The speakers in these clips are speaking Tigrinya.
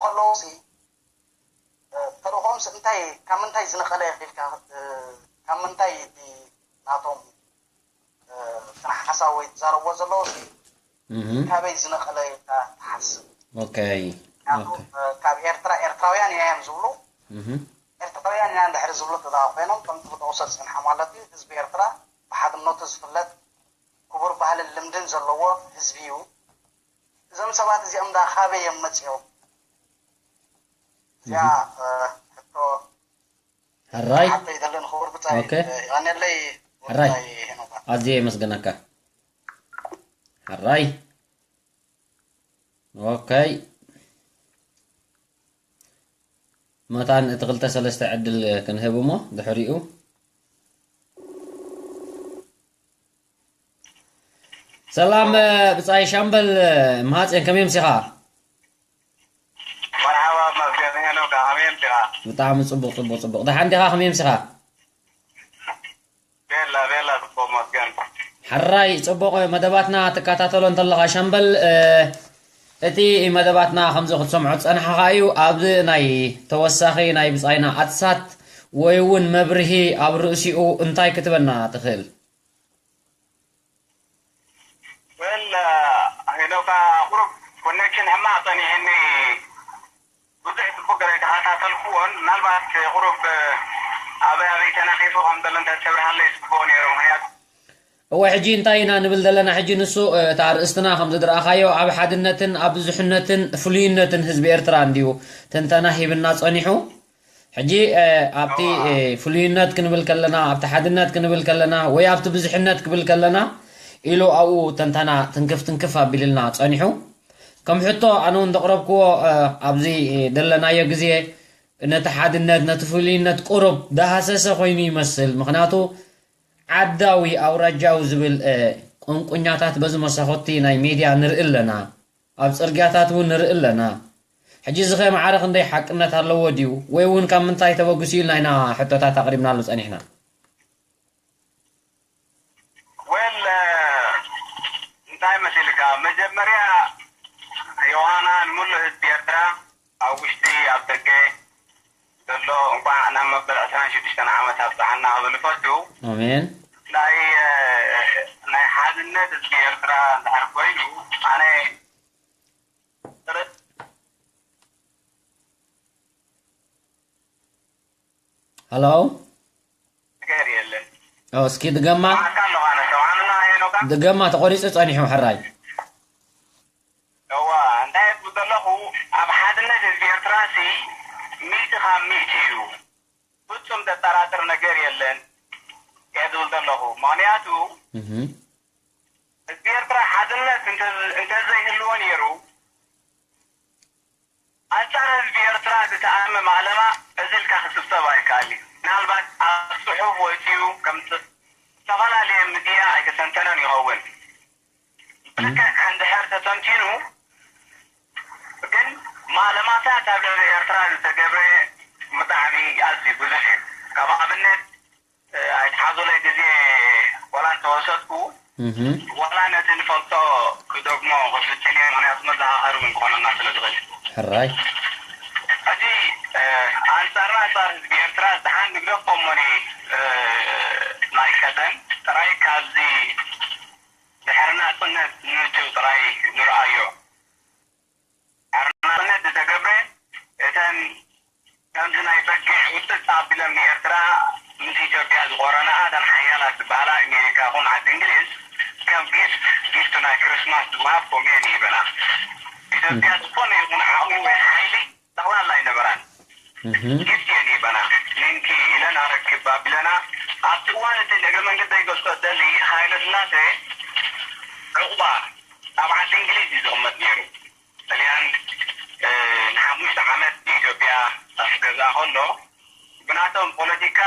ከለዉ ሲ ተልእኾም ሲ እንታይ ካብ ምንታይ ዝነቐለ ኢልካ ካብ ምንታይ እቲ ናቶም እቲ ሓሳብ ወይ ዝዛረብዎ ዘለዉ ሲ ካበይ ዝነቐለ ኢልካ ትሓስብ? ኦኬይ ምክንያቱ ካብ ኤርትራ ኤርትራውያን ኢና እዮም ዝብሉ። ኤርትራውያን ኢና እንድሕሪ ዝብሉ ተዛ ኮይኖም ከምቲ ክጠቕሶ ዝፅንሐ ማለት እዩ ህዝቢ ኤርትራ ብሓድነቱ ዝፍለጥ ክቡር ባህልን ልምድን ዘለዎ ህዝቢ እዩ። እዞም ሰባት እዚኦም ዳ ካበይ እዮም መፂኦም? እዚኣ ሕቶ ሕራይ ሓቶ ይደልን ክቡር ብፃይ ኦኬ። ይቐነለይ ሕራይ ብፃይ ሄኖካ ኣዝየ የመስግነካ። ሕራይ ኦኬይ። መታን እቲ ክልተ ሰለስተ ዕድል ክንህብ እሞ ድሕሪኡ ሰላም ብፃይ ሻምበል መሃፅን ከመይ ምሲኻ? መርሓባ መስገን ሄኖካ ከመይ ምሲኻ? ብጣዕሚ ፅቡቅ ፅቡቅ ፅቡቅ። ደሓን ዲኻ? ከመይ ምሲኻ? ቤላ ቤላ ጽቡቕ መስገን። ሕራይ ጽቡቕ መደባትና ትከታተሎ እንተለኻ ሻምበል እቲ መደባትና ከምዚ ክትሰምዖ ዝጸናሕኻ እዩ። ኣብዚ ናይ ተወሳኺ ናይ ብጻይና ኣትሳት ወይ እውን መብርሂ ኣብ ርእሲኡ እንታይ ክትበና ትኽእል? ወል ሄኖካ ቁሩብ ኮኔክሽን ሕማቕ ጸኒሕኒ ብዙሕ ጽቡቅ ገለ ኣይተኸታተልኩዎን ምናልባት ቁሩብ ኣበይ ኣበይ ተናኺፉ ከም ዘሎ እንተትብርሃለይ ጽቡቅ ነይሩ ምክንያቱ እወ ሕጂ እንታይ ኢና ንብል ዘለና ሕጂ ንሱ እታ ኣርእስትና ከም ዝድረኣኻዮ ኣብ ሓድነትን ኣብ ብዙሕነትን ፍሉይነትን ህዝቢ ኤርትራ እንድዩ ትንተና ሂብና ጸኒሑ ሕጂ ኣብቲ ፍሉይነት ክንብል ከለና ኣብቲ ሓድነት ክንብል ከለና ወይ ኣብቲ ብዙሕነት ክብል ከለና ኢሉ ኣብኡ ተንተና ትንክፍ ትንክፍ ኣቢልልና ጸኒሑ ከም ሕቶ ኣነ እውን ዘቕረብክዎ ኣብዚ ዘለናዮ ግዜ ነቲ ሓድነት ነቲ ፍሉይነት ቁሩብ ዳሃሰሰ ኮይኑ ይመስል ምክንያቱ ዓዳዊ ኣውራጃዊ ዝብል ቁንቁኛታት በዚ መሳኾቲ ናይ ሜድያ ንርኢ ኣለና ኣብ ፅርግያታት እውን ንርኢ ኣለና ሕጂ እዚ ኸ ማዕረ ክንደይ ሓቅነት ኣለዎ ድዩ ወይ እውን ካብ ምንታይ ተበግሱ ኢልና ኢና ሕቶታት ኣቕሪብናሉ ፀኒሕና ወል እንታይ መሲልካ መጀመርያ ዮሃና ንሙሉእ ህዝቢ ኤርትራ ኣብ ውሽጢ ኣብ ደገ ዘሎ እንኳዕ ናብ መበል ዕስራን ሽዱሽተን ዓመት ኣብፀሓና ክብል እፈቱ ኣሜን ናይ ናይ ሓድነት ህዝቢ ኤርትራ እንድሕር ኮይኑ ኣነ ሃሎ ነገር የለን እስኪ ድገማ ማዕካ ኣለኻ ነሰማዕና ሄኖካ ድገማ ተቆሪፁ ፀኒሑ ሕራይ እዋ እንታይ እብል ዘለኹ ኣብ ሓድነት ህዝቢ ኤርትራ ሲ ሚእቲ ካብ ሚእቲ እዩ ፍጹም ዘጠራጥር ነገር የለን እየ ዝብል ዘለኹ ምክንያቱ ህዝቢ ኤርትራ ሓድነት እንተዘይህልዎ ነይሩ ኣንጻር ህዝቢ ኤርትራ ዝተኣመ ማለማ እዚ ኢልካ ክስብሰብ ኣይከኣል እዩ ምናልባት ኣብ ጽሑፍ ወፂኡ ከም ዝተፈላለየ ምድያ ኣይተተንተነን ይኸውን ብልክዕ እንድሕር ተተንቲኑ ግን ማለማታት ኣብ ልዕሊ ኤርትራ ዝተገብረ ብጣዕሚ ኣዝዩ ብዙሕ እዩ ካብ ኣብነት ኣይትሓዙለይ ግዜ ዋላ እንተወሰድኩ ዋላ ነቲ ንፈልጦ ክደግሞ ክፍትን እየ ምክንያቱ መዘኻኸሪ እውን ክኾነና ስለ ዝኽእል ሕራይ ሕጂ ኣንጻርና ኣንጻር ህዝቢ ኤርትራ ዝሓን ንግደፎ እሞኒ ናይ ቀደም ጥራይ ካብዚ ድሕሪ ናጽነት ንምችው ጥራይ ንርኣዮ ድሕሪ ናጽነት ዝተገብረ እተን ከምዚ ናይ በጊዕ ውጥጥ ኣቢለን ንኤርትራ ምስ ኢትዮጵያ ዝቆረንኣ እተን ሓያላት ዝበሃላ ኣሜሪካ ኹን ዓዲ እንግሊዝ ከም ጊፍት ጊፍት ናይ ክርስማስ ዝወሃብ ከምኡ እየን ይህበና ኢትዮጵያ ዝኾነ ይኹን ዓቕሚ ወይ ሓይሊ ጠቕላላ ኣይነበራን ጊፍት እየን ይህበና ሊንኪ ኢለን ኣረክብ ኣቢለና ኣብቲ እዋን እቲ እግረ መንገደይ ገልጾ ደሊ ሃይለ ስላሴ ዕቑባ ኣብ ዓዲ እንግሊዝ እዩ ዝቕመጥ ነይሩ ጥልያን ንሓሙሽተ ዓመት ንኢትዮጵያ ክገዝኣ ከሎ ብናቶም ፖለቲካ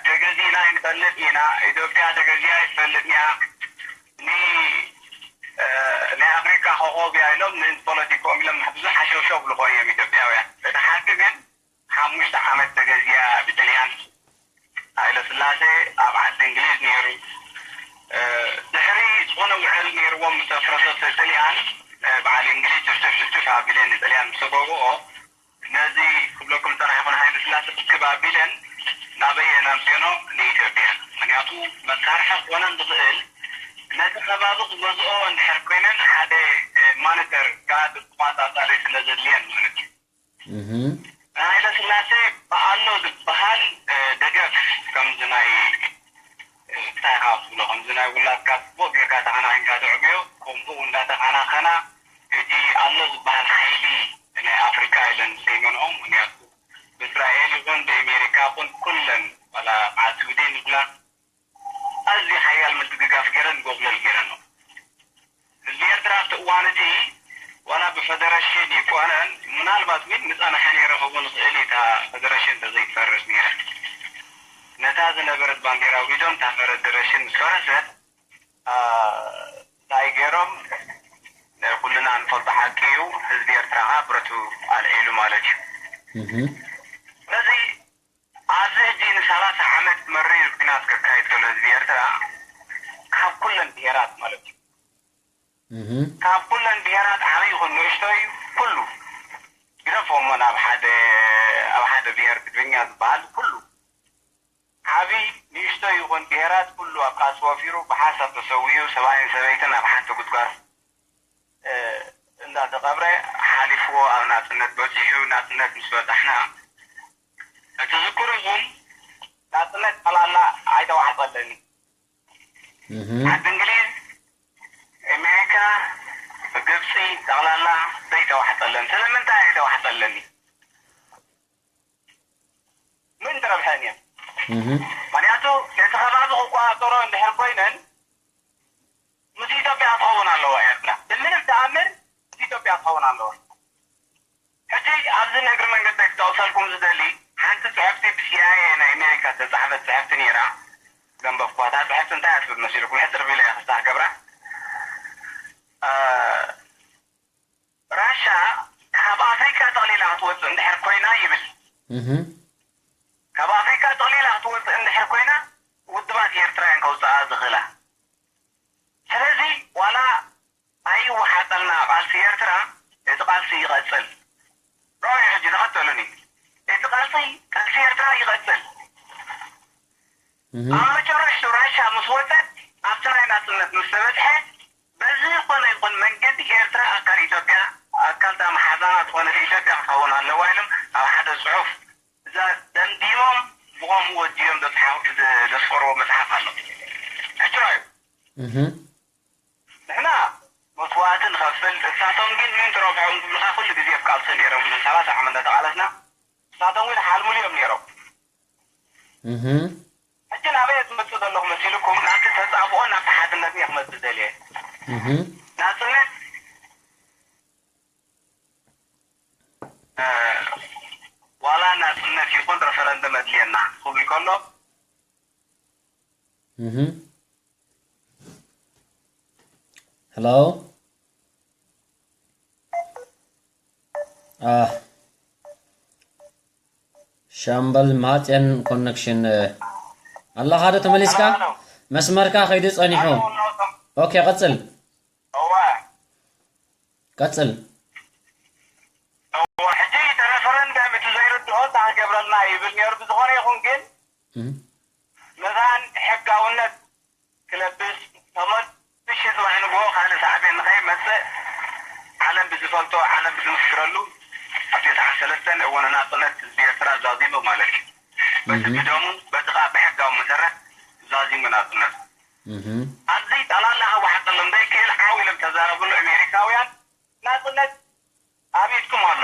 ተገዚእና ኣይንፈልጥ ኢና ኢትዮጵያ ተገዚኣ ኣይትፈልጥ እያ ናይ ኣፍሪካ ኮኾብ እያ ኢሎም ንፖለቲክኦም ኢሎም ብዙሕ ሓሸውሸው ብልኾ እዮም ኢትዮጵያውያን እቲ ሓቂ ግን ሓሙሽተ ዓመት ተገዚኣ ብጥልያን ሃይለስላሴ ኣብ ዓዲ እንግሊዝ ነይሩ ድሕሪ ዝኾነ ውዕል ነይርዎም ምስ ኣፍረሰ ጥልያን በዓል እንግሊዝ ጭፍጭፍ ጭፍጭፍ ኣቢለ ንጥልያን ምስ ተገብኦ ነዚ ክብለኩም ዝጸናሕኩ፣ ንሃይለ ስላሴ ርክብ ኣቢለን ናበየን ኣምጽኦን? ንኢትዮጵያ። ምኽንያቱ መሳርሒ ክኾነን ዝኽእል፣ ነቲ ከባቢ ክገዝኦ እንድሕር ኮይነን ሓደ፣ እ፣ ማኒተር ጋርድ፣ ተቆጻጻሪ ስለ ዘድልየን ማለት እዩ። እህ። ንሃይለ ስላሴ ብኣሎ ዝበሃል፣ እ፣ ደገፍ፣ ከምዚ ናይ፣ እ፣ እንታይ ኢኻ ትብሎ፣ ከምዚ ናይ ውላድካ ጽቡቕ ጌርካ ተኸናኺንካ ተዕብዮ፣ ከምኡ እንዳተኸናኸና፣ ሕጂ ኣሎ ዝበሃል ሓይሊ ናይ ኣፍሪቃ ኢለን ሰይመንኦም። ምኽንያቱ ብእስራኤል ይኹን ብኣሜሪካ ይኹን፣ ኩለን፣ ዋላ በዓል ስዊዴን ይብላ፣ ኣዝዩ ሓያል ምድግጋፍ ገይረን፣ ጎብለል ገይረን ነው። ህዝቢ ኤርትራ ኣብቲ እዋን እቲ ዋላ ብፈደረሽን ይኮነን፣ ምናልባት ግን ምጸናሐ ነይረ ክኸውን ይኽእል እዩ፣ እታ ፈደረሽን እንተዘይትፈርስ ነይራ። ነታ ዝነበረት ባንዴራ ኣውሪዶም፣ እታ ፈደረሽን ምስ ፈረሰት፣ አ፣ እንታይ ገይሮም? ኩልና ንፈልጦ ሓቂ እዩ። ህዝቢ ኤርትራ ኸኣ ብረቱ ኣልዒሉ ማለት እዩ። እህ። ስለዚ ኣብዚ ሕጂ ንሰላሳ ዓመት መሪር ኲናት ከካይድ ከሎ ህዝቢ ኤርትራ፣ ካብ ኩለን ብሄራት ማለት እዩ፣ እህ። ካብ ኩለን ብሄራት ዓብዪ ይኹን ንእሽቶ እዩ፣ ኩሉ ግደፎ እሞ ናብ ሓደ፣ ኣብ ሓደ ብሄር ትግርኛ ዝበሃል ኩሉ ዓብዪ ንእሽቶ ይኹን ብሄራት ኩሉ ኣብ ቃልሲ ወፊሩ ብሓንሳብ ተሰዊኡ፣ ሰብኣይን ሰበይትን ኣብ ሓንቲ ጉድጓድ፣ እ፣ እንዳተቐብረ ሓሊፍዎ ኣብ ናጽነት በጺሑ፣ ናጽነት ምስ በጻሕና፣ እቲ ዝክር ይኹን ናጽነት ጠቕላላ ኣይተዋሕጠለኒ። እህ። ዓዲ እንግሊዝ፣ ኣሜሪካ፣ ግብጺ ጠቕላላ ዘይተዋሕጠለን። ስለምንታይ ኣይተዋሕጠለኒ? ምን ትረብሐን እየን? እህ። ምኽንያቱ ነቲ ከባቢ ክቆጻጸሮ እንድሕር ኮይነን ምስ ኢትዮጵያ ክትኸውን ኣለዋ ኤርትራ። ብምንም ተኣምር ምስ ኢትዮጵያ ክትኸውን ኣለዋ። ሕጂ ኣብዚ ንእግሪ መንገደይ ክጠቕሰልኩም ዝደሊ ሓንቲ ጽሕፍቲ ብሲኣይኤ ናይ ኣሜሪካ ዝተጻሕፈት ጽሕፍቲ ነይራ። ዘንበብኳ። እታ ጽሕፍቲ እንታይ እያ ትብል መሲልኩም? ሕጽር ቢለ እየ ክስታ ክገብራ። እ፣ ራሻ ካብ ኣፍሪካ ጠቕሊላ ክትወጽእ እንድሕር ኮይና ይብል። እህ። ካብ ኣፍሪካ ጠቕሊላ ክትወጽእ እንድሕር ኮይና ውድባት ኤርትራ እየን ከውጽኣ ዝኽእላ። ስለዚ ዋላ ኣይወሓጠልና ቃልሲ ኤርትራ፣ እቲ ቃልሲ ይቐጽል። ራእዩ ሕጂ ተኸተሉኒ። እቲ ቃልሲ፣ ቃልሲ ኤርትራ ይቐጽል። እህ። ኣብ መጨረሽቱ ራሻ ምስ ወጸት፣ ኣብቲ ናይ ናጽነት ምስ ተበጽሐ፣ በዚ ዝኾነ ይኹን መንገዲ ኤርትራ ኣካል ኢትዮጵያ፣ ኣካል እታ መሓዛና ዝኾነት ኢትዮጵያ ክትኸውን ኣለዋ ኢሎም ኣብ ሓደ ጽሑፍ እዛ ደምዲሞም ብኸምኡ ወዲኦም ዘጽሓፉ-፣ ዘ-፣ ዘስፈርዎ መጽሓፍ ኣሎ። ሕጂ ራእዩ። እህ። ንሕና መስዋእቲ ንኸፍል፣ እሳቶም ግን ምን ትረብሖም ዝብልኻ ኩሉ ግዜ ኣብ ቃልሲ ነይሮም፣ ሰላሳ ዓመት እንዳተቓለስና፣ እሳቶም ግን ሓልሙሉ እዮም ነይሮም። እህ። ሕጂ ናበይ እየ ዝመጽእ ዘለኹ መሲልኩም? ናብቲ ተጻብኦን ናብቲ ሓድነትን እየ ክመጽእ ደልየ። እህ። ናጽነት፣ እ፣ ዋላ ናጽነት ይኹን ረፈረንደም ኣድልየና ክብል ከሎ፣ እህ። ሄሎ። አ፣ ሻምበል ማጽያን ኮኔክሽን፣ እ፣ ኣለኻ ዶ ተመሊስካ? ሄሎ፣ ሄሎ። መስመርካ ከይዱ ጸኒሑ። ሄሎ፣ ሄሎ። ኦኬ፣ ቀጽል። እዋ። ቀጽል። እዋ፣ ሕጂ እቲ ረፈረንደም እቲ ዘይርድኦ እንታይ ክገብረልና ይብል ነይሩ። ብዝኾነ ይኹን ግን፣ እም። መታን ሕጋውነት ክለብስ፣ ተመልሼ ጽባሕ ንግሆ ካልእ ሳዕቤን ንኸይመጽእ፣ ዓለም ብዝፈልጦ፣ ዓለም ብዝምስክረሉ፣ ኣብ ተስዓን ሰለስተን እወ ንናጽነት ህዝቢ ኤርትራ ዛዚሙ ማለት እዩ። በቲ እህ። ብደሙ፣ በቲ ኸኣ ብሕጋዊ መሰረት ዛዚሙ ናጽነት። እህ። ኣብዚ ጠላላ ክወሓጠሎም ዘይክእል ዓው ኢሎም ተዛረብሉ ኣሜሪካውያን፣ ናጽነት ኣብ ኢድኩም ኣሎ።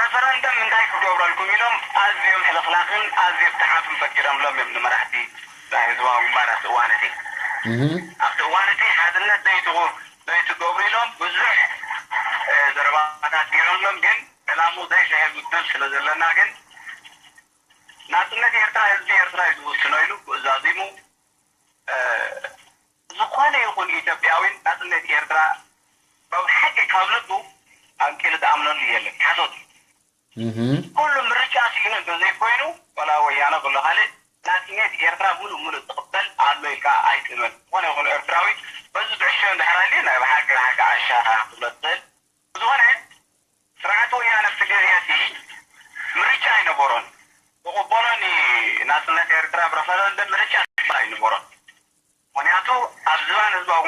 ረፈረንደም እንታይ ክገብረልኩም ኢሎም ኣዝዮም ሕልኽላኽን ኣዝዮም ተሓፍን ፈጢሮምሎም እዮም ንመራሕቲ ናይ ህዝባዊ ግንባር ኣብቲ እዋን እቲ። እህ። ኣብቲ እዋን እቲ ሓድነት ዘይትጉ-፣ ዘይትገብሩ ኢሎም ብዙሕ፣ እ፣ ዘረባታት ገይሮምሎም፣ ግን ዕላምኡ ዘይስሕብ ውድብ ስለ ዘለና ግን ናጽነት ኤርትራ ህዝቢ ኤርትራ እዩ ዝውስኖ ኢሉ ዛዚሙ፣ እ፣ ዝኾነ ይኹን ኢትዮጵያዊ ናጽነት ኤርትራ ብሓቂ ካብ ልቡ ኣንቂሉ ዝኣምነሉ የለን። ሓሶት እዩ። እህ። ኩሉ ምርጫ ስኢኑ እንተዘይኮይኑ፣ ዋላ ወያነ ኩሉ ካልእ፣ ናጽነት ኤርትራ ሙሉእ ሙሉእ ዝቕበል ኣሎ ኢልካ ኣይትእመን። ዝኾነ ይኹን ኤርትራዊ በዚ ትዕሾ እንድሕር ሃልዩ ናይ ብሓቂ ንሓቂ ዓሻ ክትብሎ ትኽእል። ብዝኾነ ስርዓት ወያነ ኣብቲ ግዜ እቲ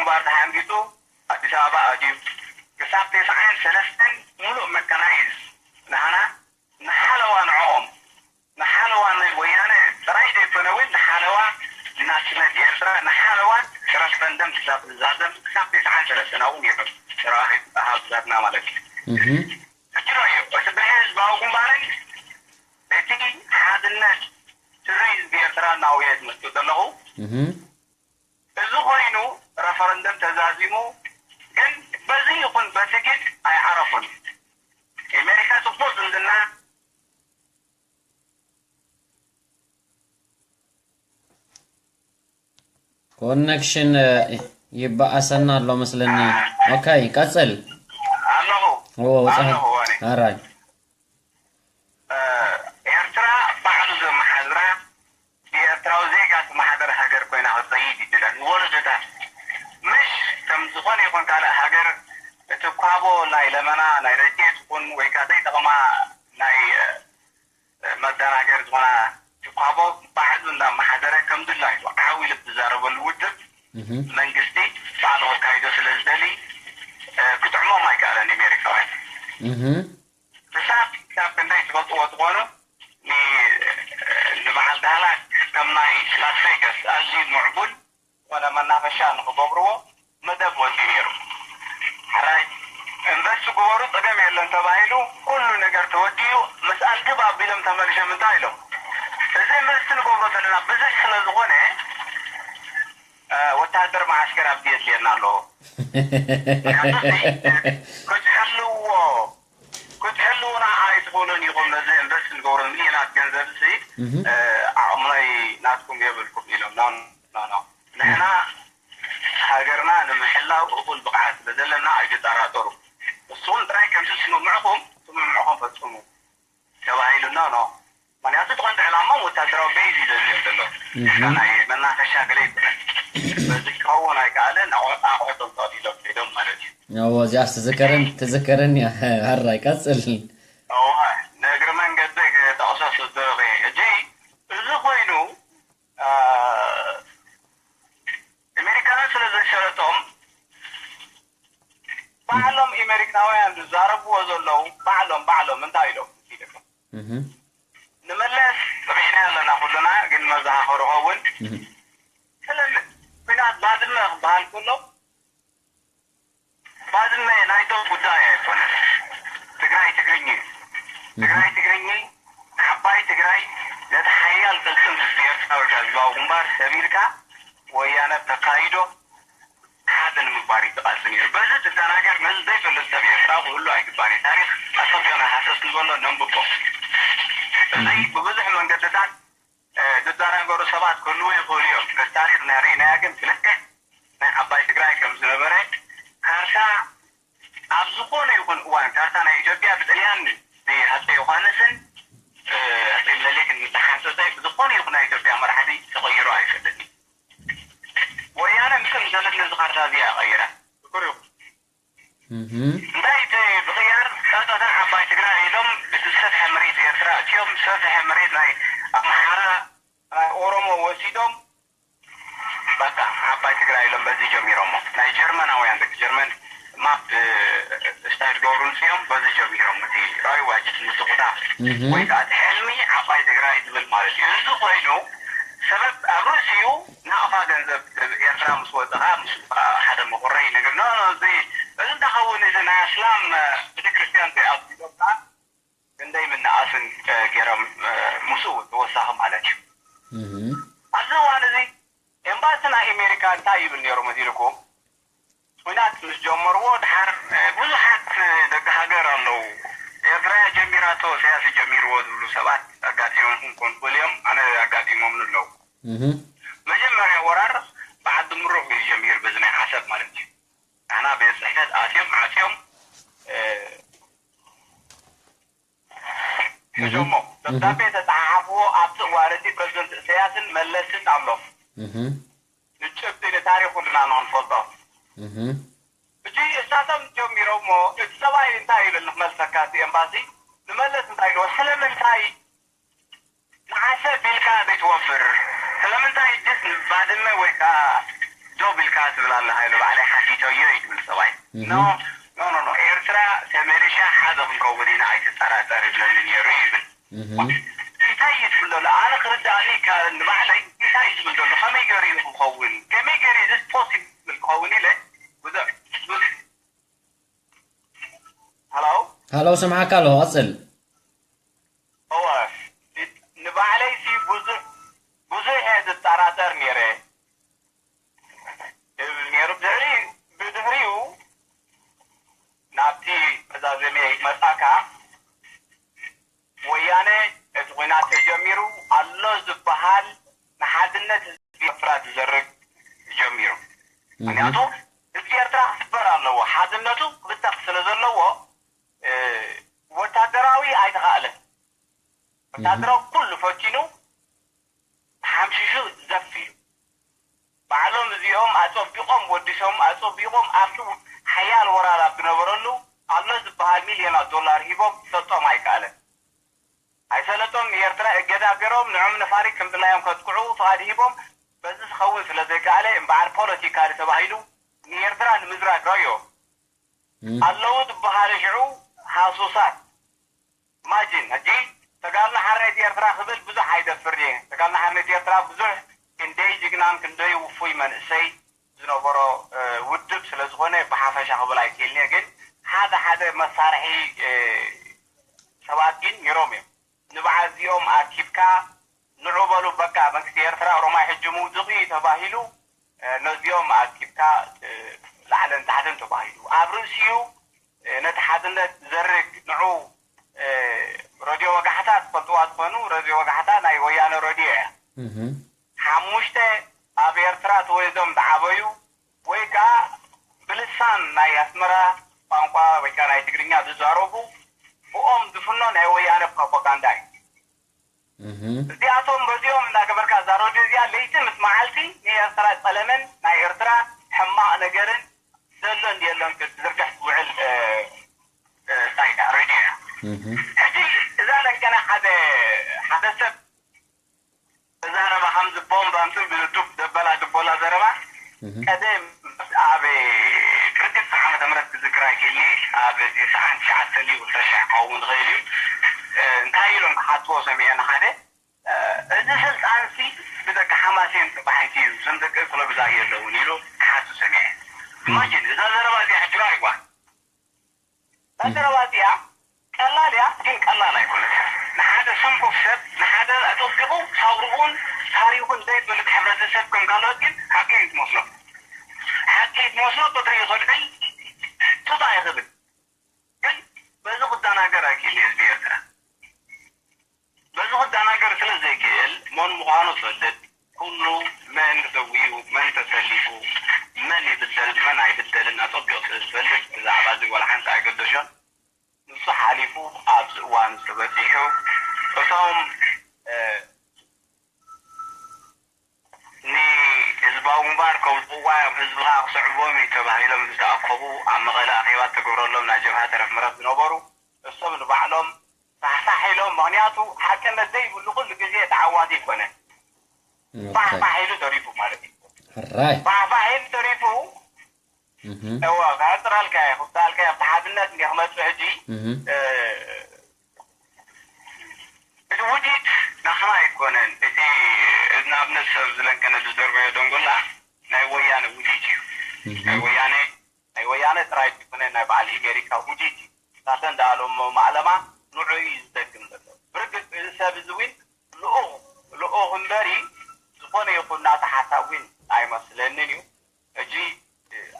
ባር ተሓንጊጡ ኣዲስ ኣበባ ኣትዩ። ክሳብ ተስዓን ሰለስተን ሙሉእ መካናይዝ ንዓና ንሓለዋ ንዕኦም ንሓለዋ ናይ ወያነ ጥራይ ዘይኮነ እውን ንሓለዋ ናጽነት ኤርትራ ንሓለዋ ረፈረንደም ክሳብ ዝዛዘም ክሳብ ተስዓን ሰለስተን እውን ይረብ ተራኺብ ኣሃብዛትና ማለት እዩ። ሕጂ ዶ እዩ እቲ ብህዝባዊ ግንባርን እቲ ሓድነት ትሪ ህዝቢ ኤርትራ እናውየ ዝመስሉ ዘለኹ እዚ ኮይኑ ረፈረንደም ተዛዚሙ ግን በዚ ይኹን በቲ ግን ኣይዓረፉን። ኣሜሪካ ጽቡቕ ዝምድና ኮነክሽን ይበኣሰና ኣሎ መስለኒ። ኦኬ ቀጽል። ኣለኹ ወ ወጽሐ ኣለኹ ዋኒ ኣራይ ኤርትራ ባዕሉ ዘመሓድራ ብኤርትራዊ ዜጋ ትመሓደር ሃገር ኮይና ክትኸይድ ይድለ ንወለዶታት ምሽ ከም ዝኾነ ይኹን ካልእ ሃገር እቲ ኳቦ ናይ ለመና ናይ ረድኤት ይኹን ወይ ከዓ ዘይጠቕማ ናይ መደናገር ዝኾና ኳቦ ባዕሉ እንዳመሓደረ ከም ድላዩ ዓው ኢሉ ብዝዛረበሉ ውድብ መንግስቲ ባዕሉ ከካይዶ ስለ ዝደሊ ክጥዕሞም ኣይከኣለን ኣሜሪካውያን ክሳብ ክሳብ ክንደይ ትፈልጥዎ ትኾኑ ንበዓል ዳህላክ ከም ናይ ላስ ቬጋስ ኣዝዩ ምዕቡል ዝኾነ መናፈሻ ንክገብርዎ መደብ ወፂኡ ነይሩ። ሕራይ ኢንቨስት ግበሩ ፀገም የለን ተባሂሉ ኩሉ ነገር ተወዲኡ ምስ ኣልግብ ኣቢሎም ተመልሾም እንታይ ኢሎም እዚ ኢንቨስት ንገብሮ ዘለና ብዙሕ ስለ ዝኾነ ወታደር መዓስከር ኣብዚ የድልየና ኣለዎ ክትሕልዎ ክትሕልውና ኣይትኽእሉን ኢኹም ነዚ ኢንቨስት ንገብሮ ሚልዮናት ገንዘብ እዚ ዓቕምናይ ናትኩም የብልኩም ኢሎም ኖ ኖ ኖ ንሕና ሃገርና ንምሕላው እኹል ብቕዓት ስለ ዘለና ኣይትጠራጠሩ ንስኹም ጥራይ ከምዚ ስምምዕኹም ስምምዕኹም ፈፅሙ ተባሂሉና ኖ ምክንያቱ እቲ ቀንዲ ዕላማ ወታደራዊ ቤዝ እዩ ዘድልዮም ዘሎ ናይ መናፈሻ ገለ ይበሃል በዚ ክኸውን ኣይከኣለን ኣቑሑቶም ተቐቢሎም ከይዶም ማለት እዩ እዎ እዚኣስ ትዝከረን ትዝከረን እያ ሕራይ ቀፅል እዋ ንእግሪ መንገዲ ክጠቕሶ ስደረኸ ሕጂ እዚ ኮይኑ ኣሜሪካውያን ስለ ዘሸረጦም ባዕሎም ኣሜሪካውያን ዝዛረብዎ ዘለዉ ባዕሎም ባዕሎም እንታይ ኢሎም ንመለስ ፀሚዕና ኣለና ኩልና ግን መዘኻኸሪ ኸውን ስለዚ ኩናት ባድመ ክበሃል ከሎ ባድመ ናይ ዶብ ጉዳይ ኣይኮነን ትግራይ ትግርኝ እዩ ትግራይ ትግርኝ ዓባይ ትግራይ ነቲ ሓያል ቅልፅም ህዝቢ ኤርትራ ወይ ከዓ ህዝባዊ ግንባር ሰቢርካ ወያነ ተካይዶ ሓደ ንምግባር እዩ ዝቃልሲ ነይሩ። በዚ ትደናገር ነዚ ዘይፈልጥ ሰብ ኤርትራዊ ክህሉ ኣይግባን እዩ። ታሪኽ ኣጸቢቕና ሃሰስ ንበሎ ነንብቦ። እዚ ብብዙሕ መንገድታት ዝደናገሩ ሰባት ክህልዉ ይኽእሉ እዮም። ነቲ ታሪኽ ናይ ርኢናያ ግን ብልክዕ ናይ ዓባይ ትግራይ ከም ዝነበረ ካርታ ኣብ ዝኾነ ይኹን እዋን ካርታ ናይ ኢትዮጵያ ብጥልያን ብሃፀይ ዮሃንስን ሃፀይ ምኒልክን ዝተሓንፀፀ ብዝኾነ ይኹን ናይ ኢትዮጵያ መራሕቲ ተቐይሩ ኣይፈልጥን እዩ። ወያነ ምስ ምሰለት ነዚ ካርታ እዚኣ ቀይራ። ሽኩር ይኹን። እንታይ እቲ ምቕያር ጸጥታ ዓባይ ትግራይ ኢሎም እቲ ዝሰፍሐ መሬት ኤርትራ እትዮም ዝሰፍሐ መሬት ናይ ኣምሓራ ናይ ኦሮሞ ወሲዶም በቃ ዓባይ ትግራይ ኢሎም በዚ ጀሚሮሞ ናይ ጀርመናውያን ደቂ ጀርመን ማፕ ስታይ ዝገብሩ ንፅኦም በዚ ጀሚሮም እቲ ራእይዋ ጅት ምትቁጣ ወይ ከዓ እቲ ሕልሚ ዓባይ ትግራይ ዝብል ማለት እዩ እዚ ኮይኑ ሰበብ ኣብ ርእሲኡ ናቕፋ ገንዘብ ኤርትራ ምስ ወፀኻ ምስ ሓደ መቁረይ ነገር ኖ እዚ እዚ እንተኸውን እዚ ናይ ኣስላም ቤተክርስትያን ዘይኣትሎም ከዓ ክንደይ ምንኣስን ገይሮም ምስኡ ተወሳኺ ማለት እዩ ኣብዚ እዋን እዚ ኤምባሲ ናይ ኣሜሪካ እንታይ ይብል ነይሩ መሲልኩም ኩናት ምስ ጀመርዎ ድሓር ብዙሓት ደቂ ሃገር ኣለዉ ኤርትራ ጀሚራቶ ኢሳያስ ጀሚርዎ ዝብሉ ሰባት ኣጋጢሞም ክንኮን ክእል እዮም ኣነ ኣጋጢሞም ኣለዉ መጀመርያ ወራር ብዓዲ ምሩቕ እዩ ጀሚሩ በዚ ናይ ዓሰብ ማለት እዩ ኣና ቤት ፅሕፈት ኣትዮም ዓፅዮም ሒዞሞ ደብዳቤ ተፀሓሓፍዎ ኣብቲ እዋን እቲ ፕረዚደንት እሰያስን መለስን ኣሎም ንጭብጢ ንታሪክ ኩልና ንክንፈልጦ እጂ እሳቶም ጀሚሮሞ እቲ ሰብኣይ እንታይ ይብል ንክመልሰካ እቲ ኤምባሲ ንመለስ እንታይ ኢልዎ ስለምንታይ ንዓሰብ ኢልካ ዘይትወፍር ስለምንታይ እጅስ ንባድመ ወይ ከዓ ዶብ ኢልካ ትብል ኣለኻ ኢሉ ባዕለይ ሓቲተዮ እዩ ትብል ሰብኣይ። ኖ፣ ኖ፣ ኖ፣ ኖ፣ ኤርትራ ተመሊሻ ሓደ ክንከውን ኢና ኣይትጠራጠር ይብለኒ ነይሩ ይብል። እንታይ እዩ ዝብል ዘሎ? ኣነ ክርዳእኒ ይከኣለኒ ባዕለይ እንታይ እዩ ዝብል ዘሎ? ከመይ ገይሩ እዩ ክኸውን? ከመይ ገይሩ እዩ this possible ክኸውን ኢለ ብዙሕ፣ ብዙሕ፣ ሃሎ? ሃሎ፣ ሰምዓካ ኣለኹ፣ ቀጽል። እወ፣ ንባዕለይሲ ብዙሕ፣ ብዙሕ እየ ዝጠራጠር ነይረ ይብል ነይሩ። ብድሕሪ-፣ ብድሕሪኡ ናብቲ መዛዘሚ መጻካ ወያነ እቲ ኲናት ተጀሚሩ ኣሎ ዝበሃል ንሓድነት ህዝቢ ኤርትራ ዝዘርግ ጀሚሩ። ምኽንያቱ ህዝቢ ኤርትራ ክስበር ኣለዎ። ሓድነቱ ክብተኽ ስለ ዘለዎ፣ እ፣ ወታደራዊ ኣይተኻእለን። ወታደራዊ ኩሉ ፈቲኑ ሓምሽሹ ዘፍ ኢሉ። ባዕሎም እዚኦም ኣጸቢቖም ወዲሶም፣ ኣጸቢቖም ኣብቲ ሓያል ወራር ኣብ ዝነበረሉ ኣሎ ዝበሃል ሚልዮናት ዶላር ሂቦም ክሰጦም ኣይከኣለን። ኣይሰለጦም። ንኤርትራ እገዳ ገይሮም ንዖም ነፋሪት ከም ድላዮም ከጥቅዑ ፍቓድ ሂቦም። በዚ ዝኸውን ስለ ዘይከኣለ እምበኣር ፖለቲካሊ ተባሂሉ ንኤርትራ ንምዝራግ ረዮ ኣለዉ ዝበሃሉ ሽዑ ሃሱሳት። ኢማጂን፣ ሕጂ ተጋድሎ ሓርነት ኤርትራ ክብል ብዙሕ ኣይደፍር እየ። ተጋድሎ ሓርነት ኤርትራ ብዙሕ ክንደይ ጅግናን ክንደይ ውፉይ መንእሰይ ዝነበሮ፣ እ፣ ውድብ ስለ ዝኾነ ብሓፈሻ ክብል ኣይክእልን እየ። ግን ሓደ ሓደ መሳርሒ፣ እ፣ ሰባት ግን ነይሮም እዮም። ንብዓት እዚኦም ኣኪብካ ንዑ በሉ በቃ መንግስቲ ኤርትራ ኦሮማይ ሕጂ ምውድቕ እዩ ተባሂሉ፣ እ፣ ነዚኦም ኣኪብካ፣ እ፣ ላዕልን ታሕትን ተባሂሉ። ኣብ ርእሲኡ፣ እ፣ ነቲ ሓድነት ዘርግ ንዑ፣ እ፣ ረድዮ ወጋሕታ ትፈልጥዋ ትኾኑ፣ ረድዮ ወጋሕታ ናይ ወያነ ረድዮ እያ። ሓሙሽተ ኣብ ኤርትራ ተወሊዶም ዝዓበዩ ወይ ከዓ ብልሳን ናይ ኣስመራ ቋንቋ ወይ ከዓ ናይ ትግርኛ ዝዛረቡ ብኦም ዝፍኖ ናይ ወያነ ፕሮፓጋንዳ እዩ። እዚኣቶም በዚኦም እናገበርካ እዛ ረድዮ እዚኣ ለይቲ ምስ መዓልቲ ንኤርትራ ጸለመን ናይ ኤርትራ ሕማቕ ነገርን ዘሎን የሎን ክትዝርግሕ ትውዕል፣ እ፣ እ፣ እንታይ እያ? ረድዮ እያ። ሕጂ እዛ ለንቀና ሓደ፣ ሓደ ሰብ ዘረባ ከምዚ ቦምብ ኣምፅእ ብዱብ ዘበላ ድቦላ ዘረባ ቀደም ኣብ ርግፅ ዓመተ ምህረት ክዝክር ኣይክእልኒ ኣብ ተስዓን ትሽዓተን እዩ ክልተ ሺሕ ክኸውን ዝኽእል እዩ። እ፣ እንታይ ኢሎም ክሓትዎ ሰሚዐ ንሓደ፣ እ፣ እዚ ስልጣንሲ ብደቂ ሓማሴን ተባሒቱ እዩ፣ እዞም ደቂ ክለብዛ የለውን ኢሉ ክሓቱ ሰሚዐ። ኢማጂን እዛ ዘረባ እዚኣ ሕጂ ራእይዋ። እዛ ዘረባ እዚኣ ቀላል እያ፣ ግን ቀላል ኣይኮነትን። ንሓደ ሰንኮፍ ሰብ፣ ንሓደ ኣጸቢቑ ሳውርኡን ታሪኹን ዘይፈልጥ ሕብረተሰብ ከም ካልኦት ግን ሓቂ እዩ ትመስሎ። ሓቂ እዩ ትመስሎ፣ ቁጽሪ ይኸልዕል፣ ጡጥ ኣይኽብል። ግን በዚ ክደናገር ኣይክእልን ህዝቢ ኤርትራ። በዚ ክደናገር ስለ ዘይክእል መን ምዃኑ ፈልጥ፣ ኩሉ መን ተሰዊኡ፣ መን ተሰሊፉ፣ መን ይብደል፣ መን ኣይብደልን ኣጸቢቑ ስለ ዝፈልጥ ብዛዕባ እዚ ዋላ ሓንቲ ኣይገደሾን። ንሱ ሓሊፉ ኣብዚ እዋን ተበጺሑ እቶም፣ እ፣ ንህዝባዊ ግንባር ከምጽእዋ እዮም፣ ህዝቢ ከኣ ክስዕቦም እዩ ተባሂሎም ዝተኣከቡ፣ ኣብ መቐለ ኣኼባ ዝተገብረሎም ናይ ጀብሃ ተረፍ መረፍ ዝነበሩ እሶም ንባዕሎም ፋሕፋሕ ኢሎም፣ ምኽንያቱ ሓቅነት ዘይብሉ ኩሉ ግዜ ተዓዋቲ ኣይኮነን። ፋሕፋሕ ኢሉ ተሪፉ ማለት እዩ። ሕራይ። ፋሕፋሕ ኢሉ ተሪፉ። እወ፣ ክሕጽረልካ እየ፣ ክብዳልካ እየ፣ ኣብቲ ሓድነት እንደ ክመጽእ ሕጂ፣ እ፣ እቲ ውዲት ናትና ኣይኮነን። እቲ፣ እቲ ንኣብነት ሰብ ዝለንቀነ ዝደርበዮ ደንጎላ ናይ ወያነ ውዲት እዩ። ናይ ወያነ፣ ናይ ወያነ ጥራይ ዘይኮነ ናይ በዓል ኣሜሪካ ውዲት እዩ። እሳተ እንዳኣለሞ ማዕለማ ንዑ እዩ ዝደግም ዘሎ። ብርግጽ እዚ ሰብ እዚ እውን ልኡኽ፣ ልኡኽ እምበሪ ዝኾነ ይኹን ናታ ሓሳብ እውን ኣይመስለንን እዩ። ሕጂ